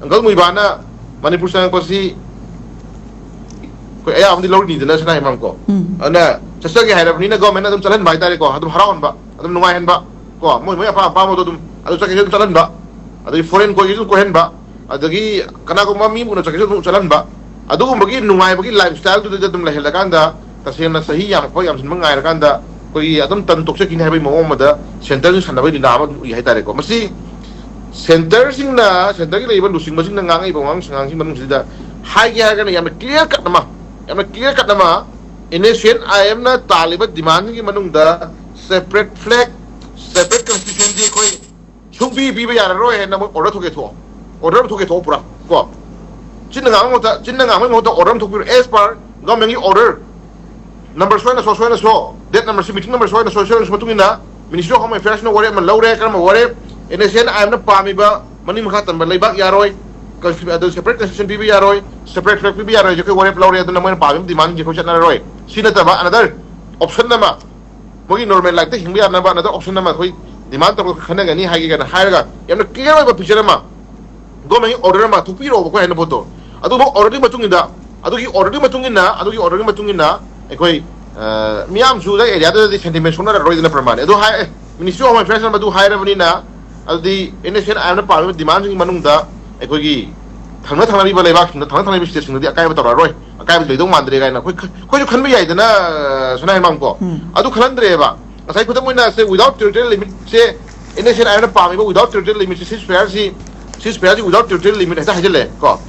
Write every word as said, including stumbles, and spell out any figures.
ꯑꯪꯀꯜ ꯃꯨꯏꯕꯥꯅ ꯃꯅꯤꯄꯨꯔ ꯆꯪꯉꯛꯄꯁꯤ ꯑꯩꯈꯣꯏ ꯑꯌꯥꯕꯗꯤ ꯂꯧꯔꯤꯅꯤꯗꯅ ꯁꯅꯥ ꯏꯃꯥꯝ ꯀꯣ꯫ ꯎꯝ. ꯑꯗꯨꯅ ꯆꯠꯆꯒꯦ ꯍꯥꯏꯔꯕꯅꯤꯅ ꯒꯣꯔꯃꯦꯟꯅ ꯑꯗꯨꯝ ꯆꯠꯍꯟꯕ ꯍꯥꯏꯇꯥꯔꯦꯀꯣ, ꯑꯗꯨꯝ ꯍꯔꯥꯎꯍꯟꯕ, ꯑꯗꯨꯝ ꯅꯨꯡꯉꯥꯏꯍꯟꯕ ꯀꯣ, ꯃꯣꯏ ꯃꯣꯏ ꯑꯄꯥꯝ ꯑꯄꯥꯝꯕꯗꯣ ꯑꯗꯨꯝ ꯑꯗꯨ ꯆꯠꯀꯦꯁꯨ ꯑꯗꯨꯝ ꯆꯠꯍꯟꯕ, ꯑꯗꯒꯤ ꯐꯣꯔꯦꯟ ꯀꯣꯏꯒꯦꯁꯨ ꯀꯣꯏꯍꯟꯕ, ꯑꯗꯒꯤ ꯀꯅꯥꯒꯨꯝꯕ ꯃꯤ ꯎꯅ ꯆꯠꯀꯦꯁꯨ ꯑꯗꯨꯝ ꯆꯠꯍꯟꯕ, ꯑꯗꯨꯒꯨꯝꯕꯒꯤ ꯅꯨꯡꯉꯥꯏꯕꯒꯤ ꯂꯥꯏꯐ ꯁ꯭ꯇꯥꯏꯜꯗꯨꯗ ꯑꯗꯨꯝ ꯂꯩꯍꯜꯂꯀꯥꯟꯗ ꯇꯁꯦꯡꯅ ꯆꯍꯤ ꯌꯥꯝꯃꯛꯄ ꯌꯥꯝꯁꯤꯟꯕ ꯉꯥꯏꯔꯀꯥꯟꯗ ꯑꯩꯈꯣꯏꯒꯤ ꯑꯗꯨꯝ ꯇꯟ ꯇꯣꯛꯆꯈꯤꯅꯤ ꯍꯥꯏꯕꯒꯤ ꯃꯑꯣꯡ ꯑꯃꯗ ꯁꯦꯟꯇꯔꯁꯤꯡ ꯁꯥꯟꯅꯕꯒꯤ ꯂꯤꯂꯥ ꯑꯃ ꯑꯗꯨꯝ ꯎꯏ ꯍꯥꯏꯇꯥꯔꯦꯀꯣ꯫ ꯃꯁꯤ ꯁꯦꯟꯇꯔꯁꯤꯡꯅ, ꯁꯦꯟꯇꯔꯒꯤ ꯂꯩꯔꯤꯕ ꯂꯨꯆꯤꯡꯕꯁꯤꯡꯅ ꯉꯥꯡꯉꯛꯏꯕ ꯋꯥꯉꯥꯡ ꯁꯉꯥꯡꯁꯤꯡ ꯃꯅꯨꯡꯁꯤꯗ ꯍꯥꯏꯒꯦ ꯍꯥꯏꯔꯒꯅ ꯌꯥꯝꯅ ꯀ꯭ꯂꯤꯌꯥꯔ ꯀꯠ ꯑꯃ, ꯌꯥꯝꯅ ꯀ꯭ꯂꯤꯌꯥꯔ ꯀꯠ ꯑꯃ, ꯑꯦꯟ ꯑꯦꯁ ꯑꯦꯟ ꯑꯥꯏ ꯑꯦꯝꯅ ꯇꯥꯜꯂꯤꯕ ꯗꯤꯃꯥꯟꯁꯤꯡꯒꯤ ꯃꯅꯨꯡꯗ ꯁꯦꯄꯔꯦꯠ ꯐ꯭ꯂꯦꯛ, ꯁꯦꯄꯔꯦꯠ ꯀꯟꯁꯇꯤꯇ꯭ꯌꯨꯁꯟꯗꯤ ꯑꯩꯈꯣꯏ ꯁꯨꯡꯄꯤ ꯄꯤꯕ ꯌꯥꯔꯔꯣꯏ ꯍꯥꯏꯅ ꯃꯣꯏ ꯑꯣꯔꯗꯔ ꯊꯣꯛꯀꯦ ꯊꯣꯛꯑꯣ, ꯑꯣꯔꯗꯔ ꯊꯣꯛꯀꯦ ꯊꯣꯛꯑꯣ ꯄꯨꯔꯥ ꯀꯣ꯫ ꯆꯤꯟꯅ ꯉꯥꯡꯕ ꯃꯍꯨꯠꯇ, ꯆꯤꯟꯅ ꯉꯥꯡꯕꯒꯤ ꯃꯍꯨꯠꯇ ꯑꯣꯔꯗꯔ ꯑꯃ ꯊꯣꯛꯄꯤꯔꯣ, as per ꯒꯚꯔꯟꯃꯦꯟꯒꯤ ꯑꯣꯔꯗꯔ ꯅꯝꯕꯔ ꯁꯣꯏꯅ ꯁꯣ ꯁꯣꯏꯅ ꯁꯣ, ꯗꯦꯠ ꯅꯝꯕꯔꯁꯤ, ꯃꯤꯇꯤꯡ ꯅꯝꯕꯔ ꯁꯣꯏꯅ ꯁꯣ ꯁꯣꯏꯅ ꯁꯣ ꯃꯇꯨꯡ ꯏꯟꯅ ꯃꯤꯅꯤꯁꯇ꯭ꯔꯤ ꯑꯣꯐ ꯍꯣꯝ ꯑꯦꯐꯤꯌꯔꯁꯅ ꯋꯥꯔꯦꯞ ꯑꯃ ꯂꯧꯔꯦ꯫ ꯀꯔꯝꯕ ꯋꯥꯔꯦꯞ? ꯑꯦꯟ ꯑꯦꯁ ꯑꯦꯟ ꯑꯥꯏ ꯑꯦꯝꯅ ꯄꯥꯝꯃꯤꯕ ꯃꯅꯤꯡ ꯃꯈꯥ ꯇꯝꯕ ꯂꯩꯕꯥꯛ ꯌꯥꯔꯣꯏ, ꯀꯟꯁꯇꯤ-, ꯑꯗꯨ ꯁꯦꯄꯔꯦꯠ ꯀꯟꯁꯇꯤꯇ꯭ꯌꯨꯁꯟ ꯄꯤꯕ ꯌꯥꯔꯣꯏ, ꯁꯦꯄꯔꯦꯠ ꯐ꯭ꯂꯦꯛ ꯄꯤꯕ ꯌꯥꯔꯣꯏ, ꯑꯩꯈꯣꯏ ꯋꯥꯔꯦꯞ ꯂꯧꯔꯦ, ꯑꯗꯨꯅ ꯃꯣꯏꯅ ꯄꯥꯝꯃꯤꯕ ꯗꯤꯃꯥꯟꯁꯤꯡꯁꯦ ꯑꯩꯈꯣꯏ ꯆꯠꯅꯔꯔꯣꯏ꯫ ꯁꯤ ꯅꯠꯇꯕ ꯑꯅꯗꯔ ꯑꯣꯞꯁꯟ ꯑꯃ, ꯃꯣꯏꯒꯤ ꯅꯣꯔꯃꯦꯜ ꯂꯥꯏꯐꯇ ꯍꯤꯡꯕ ꯌꯥꯅꯕ ꯑꯅꯗꯔ ꯑꯣꯞꯁꯟ ꯑꯃ ꯑꯩꯈꯣꯏ ꯗꯤꯃꯥꯟ ꯇꯧꯔꯒ ꯈꯟꯅꯒꯅꯤ ꯍꯥꯏꯒꯦ ꯀꯥꯏꯅ ꯍꯥꯏꯔꯒ ꯌꯥꯝꯅ ꯀ꯭ꯂꯤꯌꯥꯔ ꯑꯣꯏꯕ ꯄꯤꯛꯆꯔ ꯑꯃ, ꯒꯣꯔꯃꯦꯟꯒꯤ ꯑꯣꯔꯗꯔ ꯑꯃ ꯊꯣꯛꯄꯤꯔꯛꯑꯣꯕ ꯑꯩꯈꯣꯏ ꯍꯥꯏꯅ ꯄꯣꯠꯇꯣ꯫ ꯑꯗꯨꯕꯨ ꯑꯣꯔꯗꯔꯒꯤ ꯃꯇꯨꯡ ꯏꯟꯅ, ꯑꯗꯨꯒꯤ ꯑꯣꯔꯗꯔꯒꯤ ꯃꯇꯨꯡ ꯏꯟꯅ, ꯑꯗꯨꯒꯤ ꯑꯣꯔꯗꯔꯒꯤ ꯃꯇꯨꯡ ꯏꯟꯅ ꯑꯩꯈꯣꯏ, ꯑ, ꯃꯤꯌꯥꯝꯁꯨ ꯑꯗꯨ ꯑꯦꯔꯤꯌꯥꯗꯨꯗꯗꯤ ꯁꯦꯟꯇꯤꯃꯦꯟ ꯁꯣꯛꯅꯔꯔꯣꯏꯗꯅ ꯄ꯭ꯔꯃꯥꯟꯅꯤ꯫ ꯑꯗꯨ ꯍꯥꯏ, ꯃꯤꯅꯤꯁꯇ꯭ꯔꯤ ꯑꯣꯐ ꯍꯣꯝ ꯑꯦꯐꯤꯌꯔꯁꯅ ꯃꯗꯨ ꯍꯥꯏꯔꯕꯅꯤꯅ, ꯑꯗꯨꯗꯤ ꯑꯦꯟ ꯑꯦꯁ ꯑꯦꯟ ꯑꯥꯏ ꯑꯦꯝꯅ ꯄꯥꯝꯃꯤꯕ ꯗꯤꯃꯥꯟꯁꯤꯡꯒꯤ ꯃꯅꯨꯡꯗ ꯑꯩꯈꯣꯏꯒꯤ ꯊꯪꯅ ꯊꯪꯅꯔꯤꯕ ꯂꯩꯕꯥꯛꯁꯤꯡꯗ, ꯊꯪꯅ ꯊꯪꯅꯔꯤꯕ ꯁ꯭ꯇꯦꯠꯁꯤꯡꯗꯗꯤ ꯑꯀꯥꯏꯕ ꯇꯧꯔꯛꯑꯔꯣꯏ, ꯑꯀꯥꯏꯕ ꯂꯩꯗꯧ ꯃꯥꯟꯗ꯭ꯔꯦ ꯀꯥꯏꯅ ꯑꯩꯈꯣꯏ ꯈ-, ꯑꯩꯈꯣꯏꯁꯨ ꯈꯟꯕ ꯌꯥꯏꯗꯅ, ꯁꯅꯥ ꯏꯃꯥꯝ ꯀꯣ꯫ ꯎꯝ. ꯑꯗꯨ ꯈꯜꯍꯟꯗ꯭ꯔꯦꯕ꯫ ꯉꯁꯥꯏ ꯈꯨꯗꯝ ꯑꯣꯏꯅ ꯁꯦ, without territorial limit ꯁꯦ, ꯑꯦꯟ ꯑꯦꯁ ꯑꯦꯟ ꯑꯥꯏ ꯑꯦꯝꯅ ꯄꯥꯝꯃꯤꯕ without territorial limit ꯁꯦ, ceasefire ꯁꯤ, ceasefire ꯁꯤ without territorial limit ꯍꯦꯛꯇ ꯍꯥꯏꯖꯤꯜꯂꯦ ꯀꯣ꯫